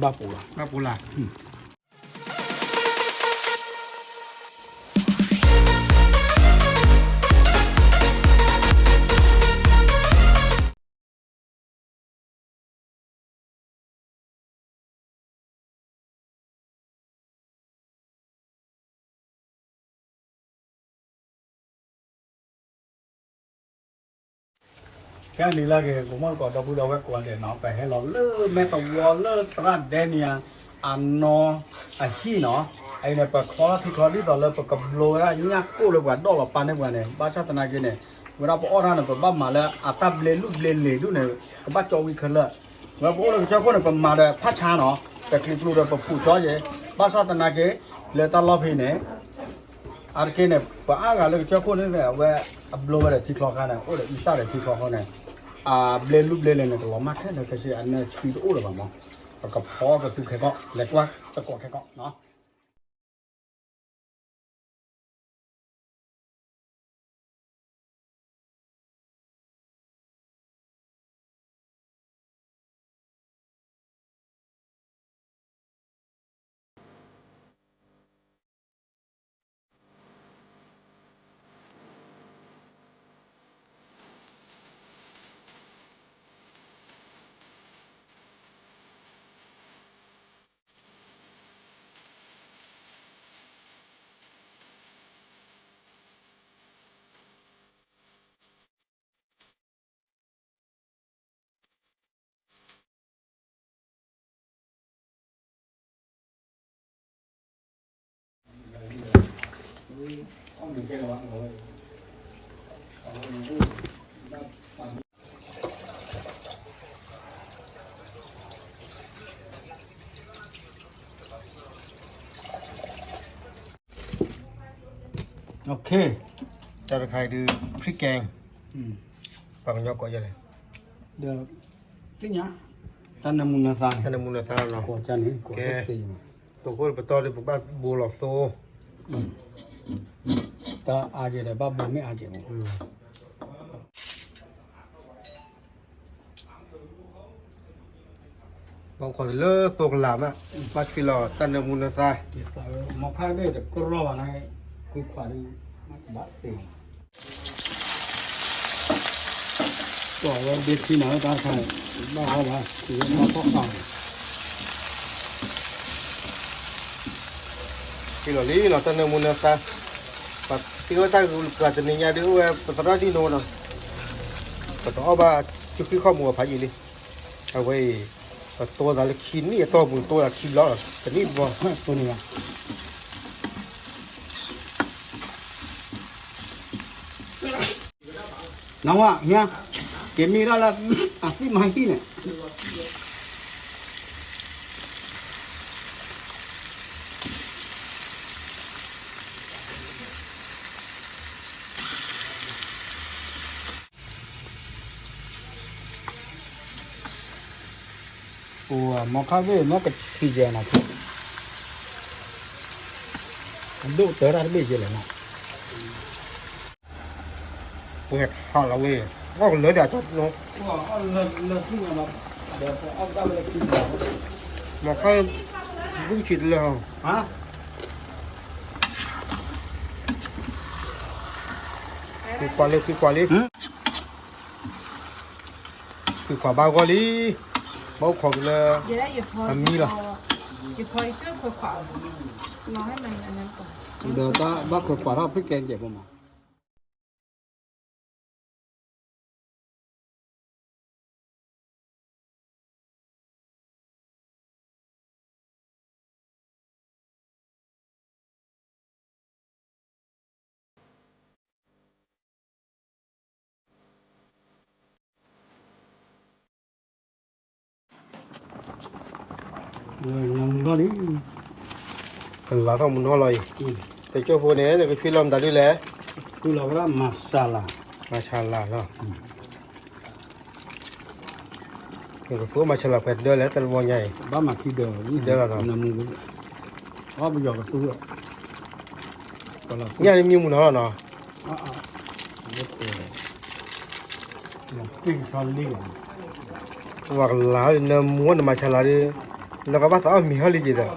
ဘၣ်ပူၤလီၤ, ဘၣ်ပူၤလီၤ. ခဲအံၤလၢက့ၤ ကမီၢ်ကီး ဒီပုၢ်ဒီဝဲၢ်ကိးဂၤဒဲးနီၤ, ပဟဲလီၤလၢမဲာ်သဝီလၢသရၣ်ဒဲန့ၣ် အနီၢ်အဟံၣ်နီၤ, အအံၤန့ၣ် ပချီထီၣ်ထံချီဒ်သိးလၢပကဘျိဝဲဒၣ်ညၣ်ကိၣ်လၢပှၤဒိးလီၤပာ်န့ၢ်ပှၤန့ၣ်, ဘၣ်ဆၣ်သနာ်က့န့ၣ် ဝဲဒၣ်ပအီၣ်တၢ်န့ၣ် ပဘၣ်မၤလၢအတၢ်ဘျ့လုၢ်ဘျ့လံၤဒူၣ်န့ၣ် ကဘၣ်ကၠီဝံၤခဲလၢာ်, ဝဲပအိၣ်လၢကစၢၢ်ခိၣ်န့ၣ် ပမၤဒီးဖးဆါနီၤ, ပကျံၤပျူၤဒီးပဖူးကၠီယဲ, ဘၣ်ဆၣ်သနာ်က့ လၢတၢ်လီၢ်ဖဲန့ၣ် အါတက့ၢ်န့ၣ် ပှၤအါဂၤလၢကစၢၢ်ခိၣ်န့ၣ် အဝဲအဘျိဝဲဒီးထံချီခါန့ၣ် အိၣ်ဒီးအံသၣ်ဒီးထံချီခါန့ၣ်, အဘျ့လုၢ်ဘျ့လံၤန့ၣ် တလီၤမၢ်ထဲန့ၣ် ကစ့အနၢဆံတအိၣ်လၢၤဘၣ်မး, ပကဖီကသူခဲကီၢ် လဲၤကွၢ်တကိးခဲကီၢ်နီၤ.တၢ်တခါအံၤဒုး ဖံကဲ, ပှၤကညီကိးယဲလဲၣ်, ဒီး သ့ၣ်ညါ, တၢ်နၢမူနၢသါ, တၢ်နၢမူနၢသါလီၤ, ကဲ, တိာ်ခိၣ်ပတီၢ်ဒုး ပဘၣ်ဘိလီၤသိ, တၢ်အါကဲဒီး ဘၣ်ဘိမ့ၢ်အါကဲမး ဘၣ်ခွါလၢသိကလးမး, ဘၣ်ထွံၣ်လီၤတၢ်နၢမူနၢသါ, မီခါတဘ့ၣ်တကရီၢ်ဘၣ်န့ၣ်, ကွံခွါဒုး, ဘၣ်သ့, ကွၢ်ဝဲဒ့ထံန့ၣ် တၢ်တခါန့ၣ်, ဘၣ်ဃီဘၣ်, မီထီၣ်ဃာ်န့ၣ် ထံၣ်လီၤလံနီၤ တၢ်နၢမူနၢသါ, ပှၤသ့ဝဲတၢ်ဂုာ်ပှၤတနံၤညါဒုး အိၣ်ဝဲပသရၣ်ဒ်နီၤနီၤ, ပတအီၣ်ဘၣ်စုဃံခီၣ်မူအဖးယံာ်လံ, အဝဲအံၤ, ပတိသးလၢခံနံၣ်အတီၢ်ပူၤ တိသးခံဘျီလီၤ တနံၣ်တဘျီ, နဝၤ, က့ၤမ့ၢ်ဒၣ်လၢအသံၣ်မၤဟံၣ်န့ၣ် ပမီခါဘ့ၣ်မ့ၢ်ကထံၣ်ယဲနီၤ, အဒိၣ်တၢ်တၢ်တဘ့ၣ်ယဲလဲၣ်နီၤ, ဝဲထီၣ်လီၤဝဲ, အီၣ်ကလၢာ်ဒၣ်တၢ်နီၤ, မီခါ, ဘုဆံးတလၢာ်, ကွံာ်ကွၢ်လံ ကွံာ်ကွၢ်လံ, ကွံာ်ကွၢ်ဘၣ်ဂီၢ်လံ, ဘၣ်အိၣ်ခိးက့ၤလၢ, အမံလီၤ, ဒီးတၢ်ဘၣ်ခွဲးကွၢ်ထီၣ်ဖံကဲကဲးဖိမး လီၤထီၣ်မူနီၢ်လီၤအံၤ, တကၠိၢ်ဖိန့ၣ် နကဆွံလီၤမတၤဒ်လဲၣ်, ဆွံလီၤဝဲဒၣ်မၤစၢ်လၤ, မၤစၢ်လၤလီၤ, နကသူမၤစၢ်လၤပှဲၤဒၢလဲၣ် တၢ်တဘီညါအံၤ, ဘၣ်မၤခံဒၢ, ခံဒၢလီၤ, အီၣ်ပယီၤကသူ, ညၣ်န့ၣ်မံမူနီၢ်လီၤနီၤ, ပှၤကလၤနၢမူနမၤစၢ်လၤဒ်, လီၤကဘၣ်သးအီၣ်မ့ၤဟီၣ်လံက့ၤ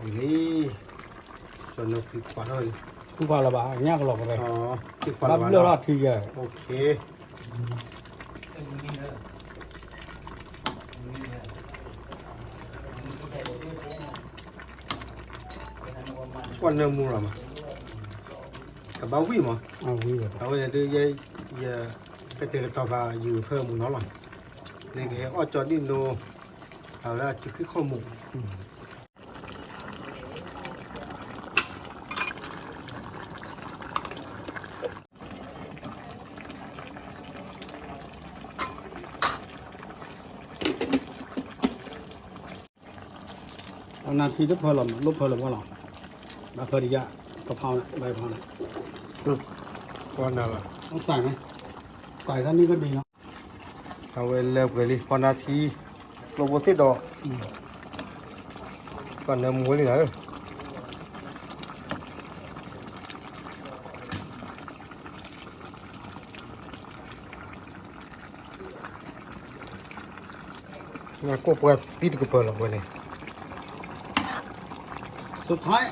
ဒီး လံ ကွၢ်လီၤဘၣ် ညၣ်ကလီၤကရဲ ဘၣ်ဘျၢၣ်ထီၣ်ထံယဲၢ် ကွၢ်နၢမူရၤမး ကဘၣ်ဝံၣ်မး အဝဲဒုး ယကတဲာ်ကတီၤဃာ်ယုာ်ဖၢမုၢ်နီၤလီၤ န့ၣ်ကဟဲအီၣ်ကၠီဒံၣ်နိ အဝဲဒၣ်စုခံခီၣ်မူ အနၢ်ထံတဖၢလီၤမး လိၣ်ဖၢလီၤမးလီၤ ဘၣ်ဖၢတယၣ် ကဖီန့ၣ် ဘၣ်ဖီန့ၣ် ကီနၤလီၤ စးန့ၣ် စးတၢ်န့ၣ်ကဒ်နီၤ အဝဲလၢပှဲၤလံ ဖီနၢ်ထံ ကျိဖိသ့ၣ်ဒီး ကီနၢမူဝဲလံလီၤ ကိၣ်ပှဲၤသံတကပၤလီၤဝဲန့ၣ် สุดท้าย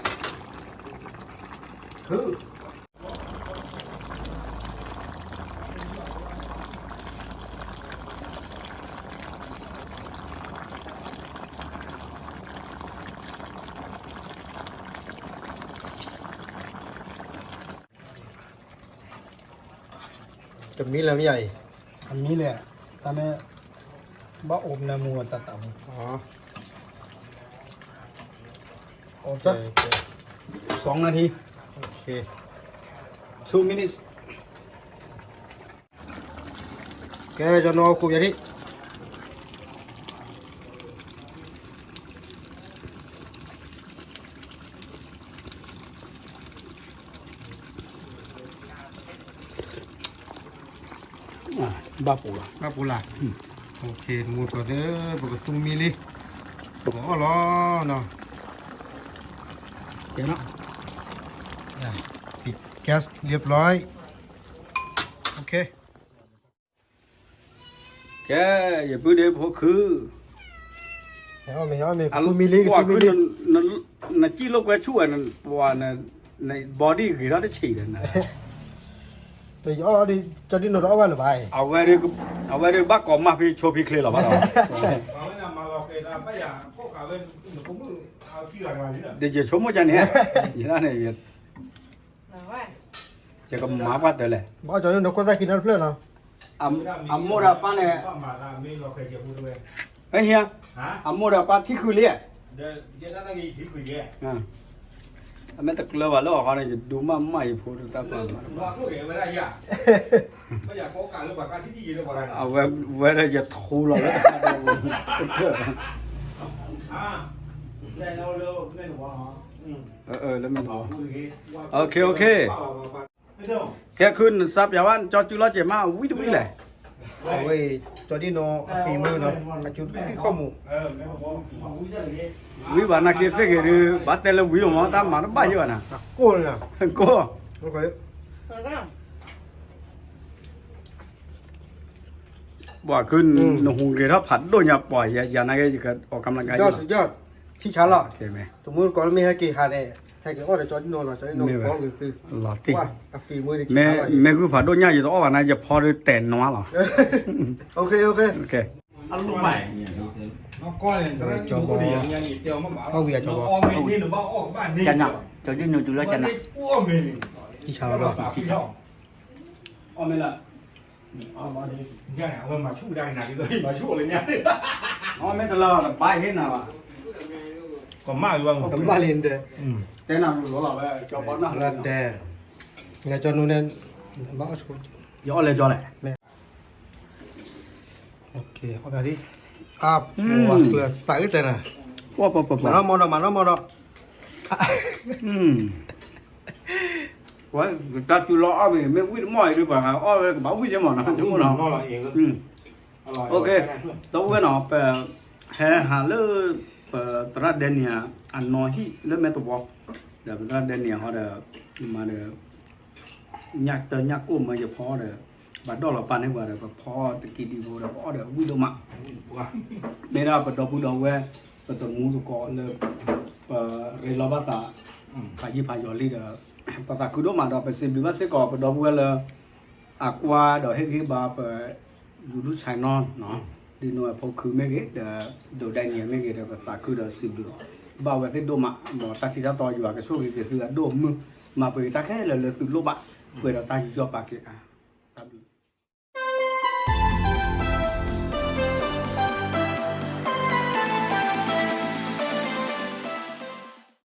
တမံၤလၢမ့ၢ်ယၤအံၤ အမံၤလဲၣ် တၢ်န့ၣ် ဘၣ်အိၣ်နၢမူဝဲတၢ်တၢ်မူ สองนาที two minutes ကဲ ကၠီနိအီၣ်ခိၣ်ယၤဒံး ဘၣ်ပူၤလီၤ ဘၣ်ပူၤလီၤ မိၢ်ကီၢ်ဒီး ပကသူမံလံ ပကအီၣ်လီၤနီၤ ကဲနီၤ ปิดแก๊สเรียบร้อย โอเค ကဲ ယပုၢ်ဒ့ဖိခု ကွၢ်ခု နစံၣ်လိာ်ကွဲဆူၣ်ဝဲ ပှၤ body ဂ့ၤထီၣ်တဆံးဒီးနၤ ကၠီဒံၣ်နိတအီၣ်ဘၣ်လၢၤဘၣ် အဝဲဒၣ်ဘၣ်ကိးမၣ်ဖဲဆိဖဲချ့လီၤဘၣ်လီၤ ဒ်ယဆိကမိၣ်ကန့ၣ် ယဒၣ်န့ၣ် ယကမၤပှၢ်တၢ်လဲၣ် ဘၣ်ကၠီဒံၣ်နိကွၢ်သၣ်ခံနီတဖျၢၣ်နီၤ အမိၢ်ဒီးပၢ်န့ၣ် ဟ့ၣ် အမိၢ်ဒီးပၢ်ထံၣ်ဃုာ်လံ အမ့ၢ်တကျၢၤဘၣ်လၢအီၤခီန့ၣ် ယဒူမးမးယဖိတၢ်ပာ်မး အဝဲဝဲဒၣ်ယထူလီၤလၢတၢ်ပူၤ လၢမ့ၢ် OK OK ကဲခုနစးပၠးဝဲ ကၠီစုလီၤက့ၤမး ဝံတဝံလဲၣ် အဝဲ ကၠီဒံၣ်နိအ ฝีมือ နီၤ အစုခံခီၣ်မူ ဝံဘၣ်နာ်က့ၤသ့ၣ်ဂ့ၤဒုး ဘၣ်တဲလၢဝံလီၤမး တၢ်မၤတဘၣ်ယိၣ်ဘၣ်နၤ ကိၢ် ပှၤခု နဟူးဂဲၤထီၣ်ဖးဒိၣ်ညါပှၤ ယနာ်က့ၤ ယကအီၣ်ကမျၢၢ်ကါ ယီၢ် ထံဆါလီၤ တမူတကိးမ့ၢ်ဟဲက့ၤဟးန့ၣ် ဟဲက့ၤအီၣ်ဒီးကၠီဒံၣ်နိလီၤ ကၠီဒံၣ်နိ အ ฝีมือ န့ၣ် မ့ၢ်ဂုၢ်ဖးဒိၣ်ညါ ယတအီၣ်ဘၣ်နၤ ယဖီဒုးတဲာ်နွါလီၤ အ ကၠီဘီ အီၣ်ဝံၤအကၠီဘီ ကၠီဒံၣ်နိတုၤလီၤကၠီနၤ ထံဆါလီၤ အီၣ်မ့ၢ်တလၢတဘၣ်ဟ့ၣ်နၤဘၣ် ကမၣ်လံ တဲနၤလီၤလီၤဝဲ ကၠီဘီနၢ်လၢတဲ လၢကၠီနူန့ၣ် ဘၣ်အီၣ်ဆိ ယအီၣ်လဲကၠီလဲၣ် အီၣ်ဘၣ်ဒံး အပှၤကျၢၤတၢ်အုၣ်တဲနၤ မၤနီၣ်မီၢ်ဒီး မၤနီၣ်မီၢ်ဒီး ဝဲ ကတၢ်တူၢ်လီၤအီၣ်မ့ၢ် မ့ၢ်ဝံၣ်တမီၢ်အံၤဒုး ပှၤဟးအီၣ်ဝဲကဘၣ်ဝံၣ်ယဲမီၢ်နီၤ တမီၢ်နီၤ OK တဝဲနီၤ ပဟဲဟးလၢ ပသရၣ်ဒဲနံၤ အနီၢ်ဟံၣ်လၢမဲာ်သဝီ ဒီးပသရၣ်ဒဲနံၤဟီဒီး မၤဒီး ညၣ်တၢ်ညၣ်ကိၣ်မ့ၢ်ယဖီဒီး ဘၣ်ဒီၣ်လီၤပာ်န့ၢ်ပှၤဒီး ပဖီတကံဒံဖိဒီး ပအီၣ်ဒီးဝံၣ်ဒိၣ်မး, မ့ၢ်ဒၣ်ပဒီပုၢ်ဒီဝဲၢ် ပတမူသကိးလၢ ပရ့လိာ်ဘၣ်သး ဖးယံာ်ဖးယီၤလံဒီး ပသးခုဒိၣ်မးဒီး ပစံးဘျုးဘၣ်စ့ၢ်ကီး ပဒီပုၢ်ဝဲၢ်လၢ အကွၢ်ဒီးဟ့ၣ်ဂံၢ်ဘါပ YouTube channel နီၤ, ဒ်နီၢ်အဖိခုမ့ၢ်ဂ့ၤ ဒီးဒိးဒဲနံၤမ့ၢ်ဂ့ၤဒီး ပသးခုဒီးစံးဘျုးဘၣ်ဝဲသ့ၣ်ဒိၣ်မး, မ်တၢ်ထံတၢ်တီယွၤကဆိၣ်ဂ့ၤက့ၤသုအဒိၣ်အမုၢ်, မၤပှဲၤက့ၤတၢ်ခဲလၢာ်လၢသုလိၣ်ဘၣ်, ပှဲၤဒီးတၢ်ယူးယီၣ်ပာ်က့ၤအါ